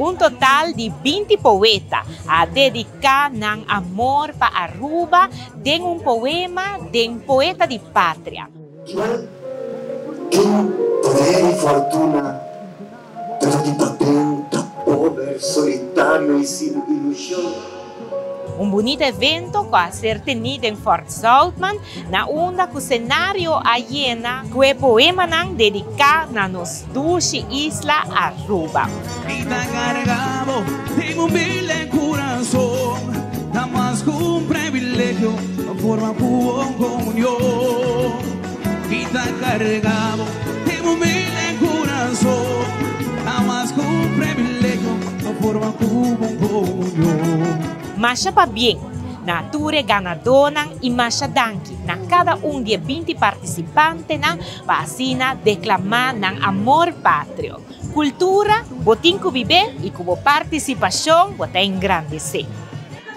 Un total di 20 poeta a dedica nan amor pa Aruba den un poema den Poeta di Patria. Igual tin poder y fortuna, pero di paden ta pober, solitario y sin ilusion. Un bunita evento cu a ser teni den Fort Zoutman, na unda cu scenario a yena cu e poemanan dedica na nos dushi isla Aruba. Mi ta cargabo den un humilde curazon, ta mas cu un privilegio pa forma cu bo comunion. Mi ta cargabo den un humilde curazon, ta mas cu un privilegio pa forma cu bo comunion. Masha pabien na tur e ganadonan y masha danki na cada un di e 20 participantenan pa asina declama nan amor patrio. Cultura, bo tin cu bibe y cu bo participacion bo ta engrandece.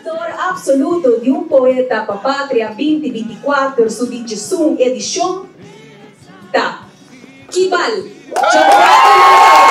Ganador absoluto di Un Poeta pa Patria 2024 su 21 edicion ta Kibal Gianfranco.